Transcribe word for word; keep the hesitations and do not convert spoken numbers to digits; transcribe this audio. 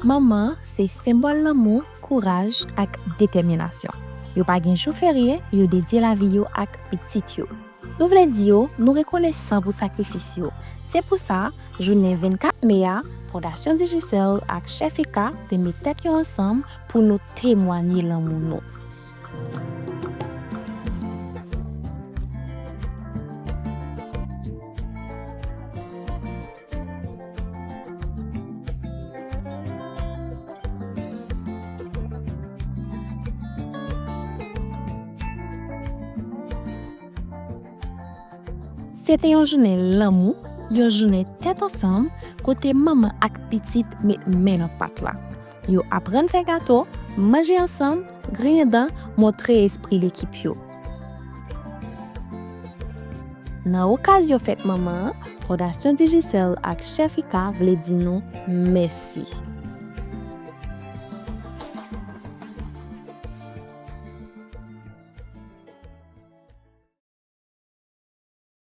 Manman se senbòl lanmou, kouraj ak detèminasyon. Yo pa gen jou ferye, yo dedye lavi yo ak pitit yo. Nou vle di yo, nou rekonesan pou sakrifis yo. Se pou sa, jounen vennkat me a, Fondasyon Digicel ak Chèf Eka te met tèt yo ansanm pou nou temwanye lanmou nou. Se te yon jounen lanmou, yon jounen tèt ansanm, kote manman ak pitit met men nan pat la. Yo aprann fè gato, manje ansanm, griyen dan, montre espri lekip yo. Nan okazyon fèt manman an, Fondasyon Digicel ak Chèf Ika vle di nou mèsi.